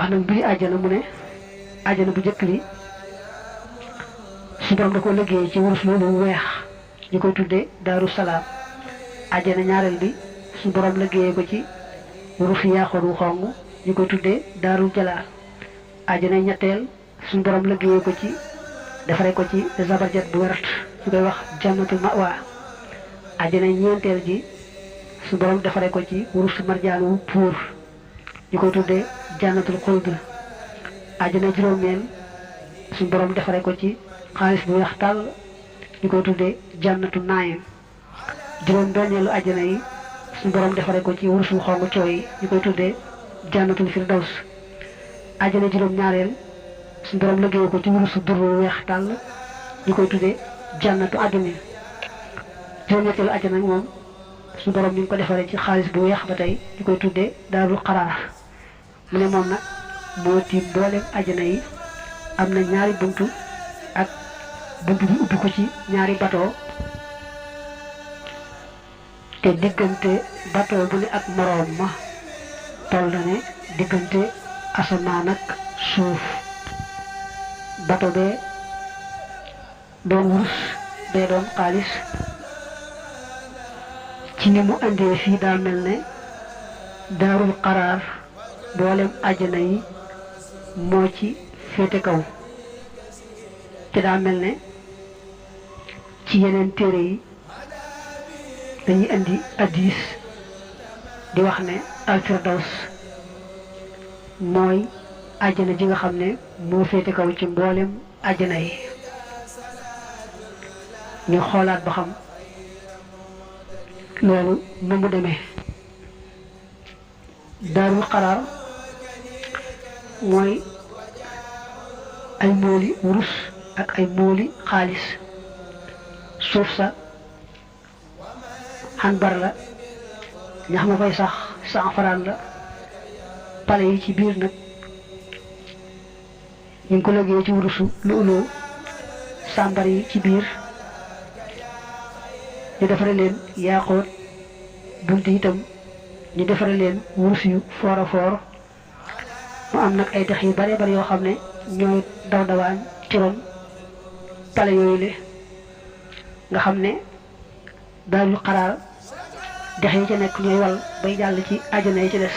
wax nag mbiri àjjana mu ne àjjana bu njëkk bi su borom da ko liggéey ci wurus loolu weex ñu koy tuddee daaru salaam. àjjana ñaareel bi su borom liggéeyee ko ci wurus yaaxoon wu xong ñu koy tuddee daaru jalaal. àjjana ñetteel suñu borom liggéeyee ko ci defaree ko ci zabarjat bu wert ñu koy wax jannatul mawa. àjjana ñeenteel ji suñu borom defaree ko ci wurus marjaan wu puur ñu koy tuddee jannatul xuld. àjjana juróomeel suñu borom defaree ko ci xaalis bu weex tàll ñu koy tuddee jannatu naayim. juróom benneelu àjjana yi suñu borom defaree ko ci wurus wu xong cooy ñu koy tuddee jannatul firdaws. àjjana juróom ñaareel suñu borom liggéey ko ci wurusu dur wu weex tàll ñu koy tuddee jannatu àdduna. juróom ñetteelu àjjana moom suñu borom mi ngi ko defaree ci xaalis bu weex ba tey ñu koy tuddee daarul xaraar. mu ne moom nag moo tiim mboolem àjjana yi am na ñaari buntu ak buntu bi ubbi ko ci ñaari bateau te diggante bateau bu ne ak moroom ma toll na ne diggante asamaan ak suuf. bateau bee doon wurus bee doon xaalis ci ni mu andee fii daa mel ne daarul xaraar mboolem àjjana yi moo ci féete kaw te daa mel ne ci yeneen téere yi dañuy andi hadiis di wax ne alfirdaws mooy àjjana ji nga xam ne moo féete kaw ci mboolem àjjana yi. ñu xoolaat ba xam loolu nu mu demee. daarul xaraar mooy ay mooli wurus ak ay mooli xaalis. suuf sa xanbar la ñax ma fay sax sanfaraan la. pale yi ci biir nag ñu ngi ko liggéey ci wurusu lu'lu. sàmbar yi ci biir ñu defare leen yaaxoot. bunt itam ñu defare leen wurus yu foor a foor. mu am nag ay dex yu bare bare yoo xam ne ñooy daw dawaan ci ron pale yooyu le nga xam ne daarul xaraar dex yi ca nekk ñooy wal bay jàll ci àjjana yi ci des.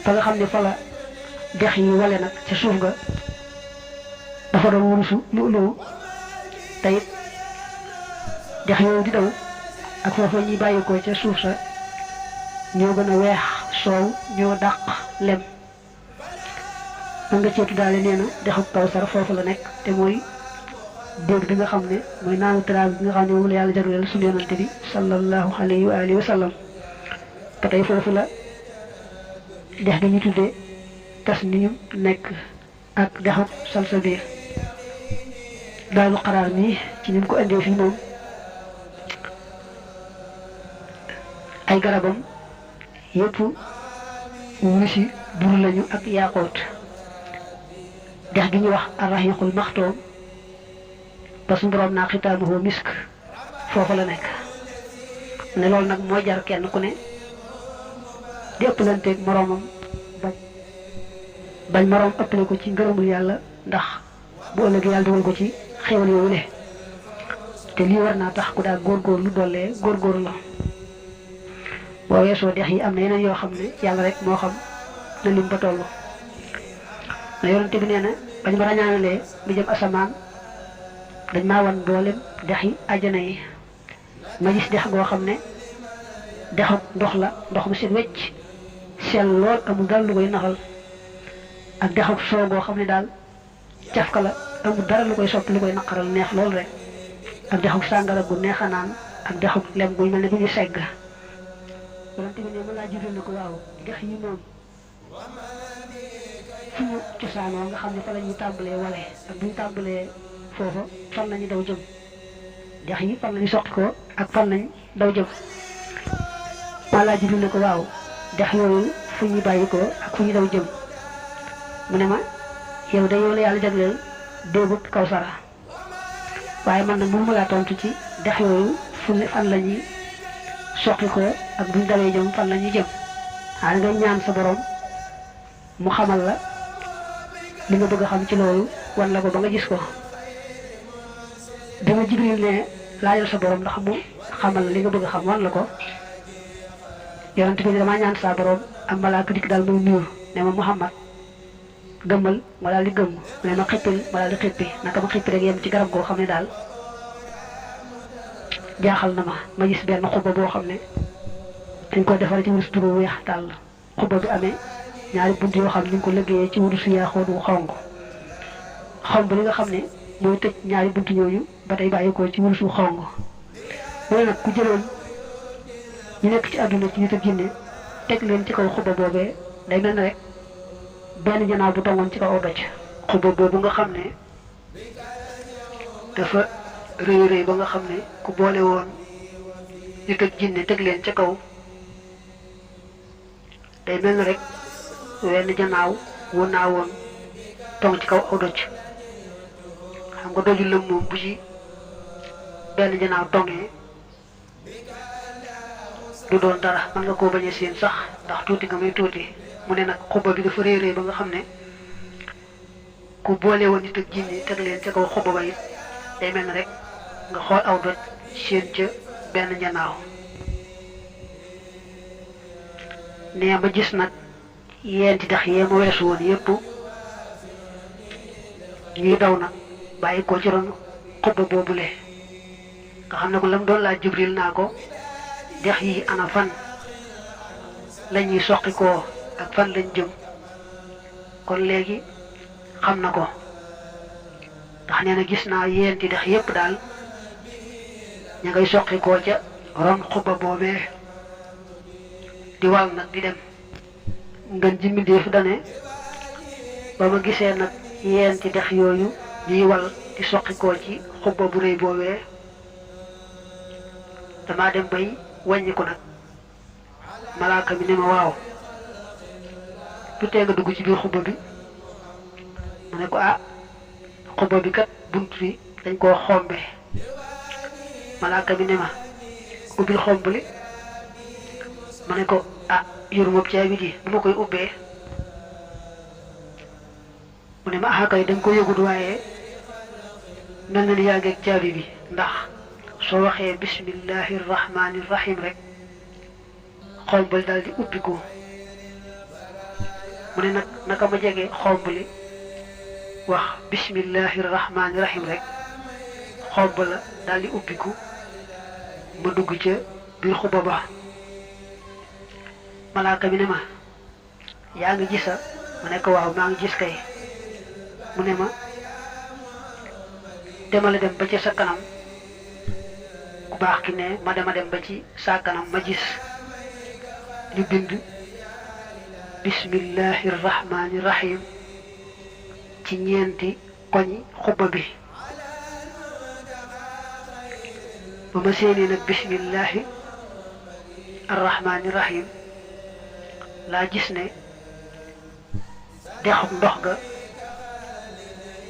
fa nga xam ne fa la dex yi wale nag ca suuf ga dafa doon wurusu lu'lu. te it dex yooyu di daw ak foofa ñuy bàyyi ko ca suuf sa ñoo gën a weex soow ñoo dàq lem. mën nga ceetu daale nee na dexu Kawsar foofu la nekk te mooy dégg bi nga xam ne mooy naanu teraanga bi nga xam ne moom la yàlla jagleel suñu yonante bi sallallahu alayhi wa alihi wa sallam. te tey foofu la dex gi ñu tuddee Tasnim nekk ak dexu Salsabil. daaru xaraar mi ci ni mu ko indee fii moom ay garabam yépp wurusi dur lañu ak yaakoot. dex gi ñuy wax arrahiqul maxtoom ba suñu borom naa xitaamuhu misk foofu la nekk. ne loolu nag mooy jar kenn ku ne di ëppalanteeg moroomam bañ moroom ëppale ko ci ngërëmul yàlla ndax bu ëllëgee yàlla dugal ko ci xéwal yooyu le. te lii war naa tax ku daal góorgóorlu dollee góorgóorlu la. boo weesoo dex yi am na yeneen yoo xam ne yàlla rek moo xam na lim ba toll. na yonente bi nee na bañ ma rañaanalee mi jëm asamaan dañ maa wan mboolem dex yi àjjana yi. ma gis dex goo xam ne dexu ndox la ndox mu set wecc sell lool amul dara lu koy naxal. ak dexu soo goo xam ne daal cafka la amul dara lu koy soppi lu koy naqaral neex lool rek. ak dexu sàngara gu neex a naan ak dexu lem gu mel ne bu ñu segg. yonente bi ne ma laa jëfee na ko waaw dex yi moom fu ñu cosaanoo nga xam ne fa la ñuy tàmbalee wale ak bu ñu tàmbalee foofa fan lañu daw jëm. dex yi fan lañu soqi ko ak fan lañ daw jëm. ma laa jëfee na ko waaw dex yooyu fu ñuy bàyyi ko ak fu ñu daw jëm. mu ne ma yow de yow la yàlla jagleel déegub Kawsara waaye man nag mënu ma laa tontu ci dex yooyu fu ne fan la ñuy soqi ko ak buñ dawee jëm fan la ñuy jëm. waaye nga ñaan sa borom mu xamal la li nga bëgg xam ci loolu wan la ko ba nga gis ko bi ma Jibril ne laajal sa borom ndax mu xamal la li nga bëgg xam wan la ko yonent bi damaa ñaan sa borom am malaaka dik daal muy nuyu ne ma Muhammad gëmmal ma daal di gëmm ne ma xippil ma daal di xippi naka ma xippi rek yem ci garab goo xam ne daal jaaxal na ma gis benn xubba boo xam ne dañ ko defal ci wurus bu weex tàll xubba bi amee ñaari bunt yoo xam ne ñu ngi ko liggéeyee ci wurusu yaaxoon wu xomb li nga xam ne mooy tëj ñaari bunt yooyu ba tey bàyyi ko ci wurusu xong mooy nag ku jëloon ñu nekk ci àdduna ci nit ak jinne teg leen ci kaw xubba boobee day mel ne rek benn janaaw bu tongoon ci kaw aw doj xubba boobu nga xam ne dafa rëy ba nga xam ne ku boole woon nit ak jinne teg leen ca kaw day mel ne rek wenn janaaw wu naa woon tong ci kaw aw doj xam nga doju lëm moom bu ci benn janaaw tongee du doon dara mën nga koo bañ a seen sax ndax tuuti nga muy tuuti mu ne nag xubba bi dafa réy ba nga xam ne ku boole woon nit ak jinne teg leen ca kaw xubba ba it day mel ne rek nga xool aw doj seen ca benn njanaaw nee ba gis nag yeenti dex yee ma weesu woon yépp ñuy daw nag bàyyi ko ci ron xubba boobule nga xam ne ko lam doon laaj Jibril naa ko dex yi ana fan lañuy soqi koo ak fan lañ jëm kon léegi xam na ko ndax nee na gis naa yeenti dex yépp daal ña ngay soqi koo ca ron xubba boobee di wal nag di dem ngën ji mbindéef dane ba ma gisee nag yeenti dex yooyu ñuy wal di soqi koo ci xubba bu rëy boobee damaa dem bay wàññi ko nag malaaka mi ne ma waaw du tee nga dugg ci biir xubba bi ma ne ko xubba bi kat bunt bi dañ koo xombe malaaka mi ne ma ubbil xomb li ma ne ko yoruma caabi ji bu ma koy ubbee mu ne ma kay dañ ko yëgut waaye mel na ni yaa ngeeg caabi bi ndax soo waxee bismillahi rahmaani rahim rek xombal daal di ubbiku mu ne nag naka ma jege xombali wax bismillahi rahmaani rahim rek xombal la daal di ubbiku ma dugg ca biir xubba ba malaaka bi ne ma yaa ngi gisa ma ne ko waaw maa ngi gis kay mu ne ma demale dem ba ci sa kanam ku baax ki ne ma dema dem ba ci sa kanam ma gis ñu bind bismillahi rahmaani rahim ci ñeenti koñi xubba bi ba ma séenee nag bismillahi arrahmaani rahim laa gis ne dexuk ndox ga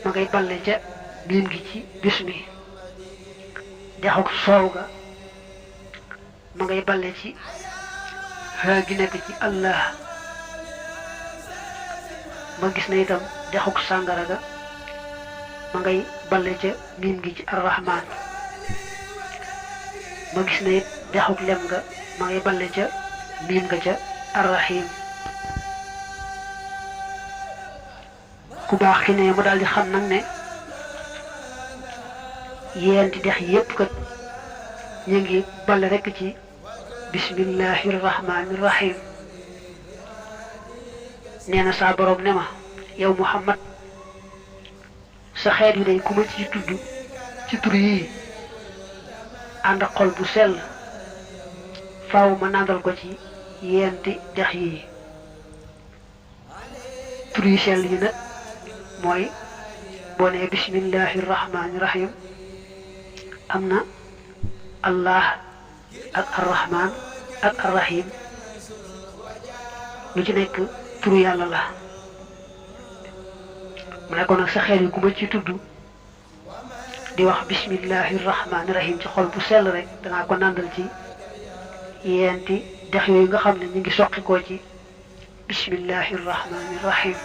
ma ngay balle ca biim gi ci bismi dexuk soow ga ma ngay balle ci haa gi nekk ci allah ma gis ne itam dexuk sàngara ga ma ngay balle ca miim gi ci arrahman ma gis ne it dexuk lem ga ma ngay balle ca miim ga ca arrahim ku baax ki ne mu daal di xam nag ne yeenti dex yépp kat ñu ngi balle rekk ci bismillahi rahmaani rahim nee na saa borom ne ma yow Muhammad sa xeet yu day ku ma ci tudd ci tur yii ànd ak xol bu sell faaw ma nàndal ko ci yeenti dex yii tur yu sell yi nag mooy boo nee bismillahi rahmaani rahim am na allah ak arrahman ak arrahim lu ci nekk turu yàlla la mu ne ko nag sa xeet yi ku ma ci tudd di wax bismillahi rahmaani rahim ci xol bu sell rek danaa ko nàndal ci yeenti dex yooyu nga xam ne ñu ngi soqi koo ci bismillahir rahmanir rahim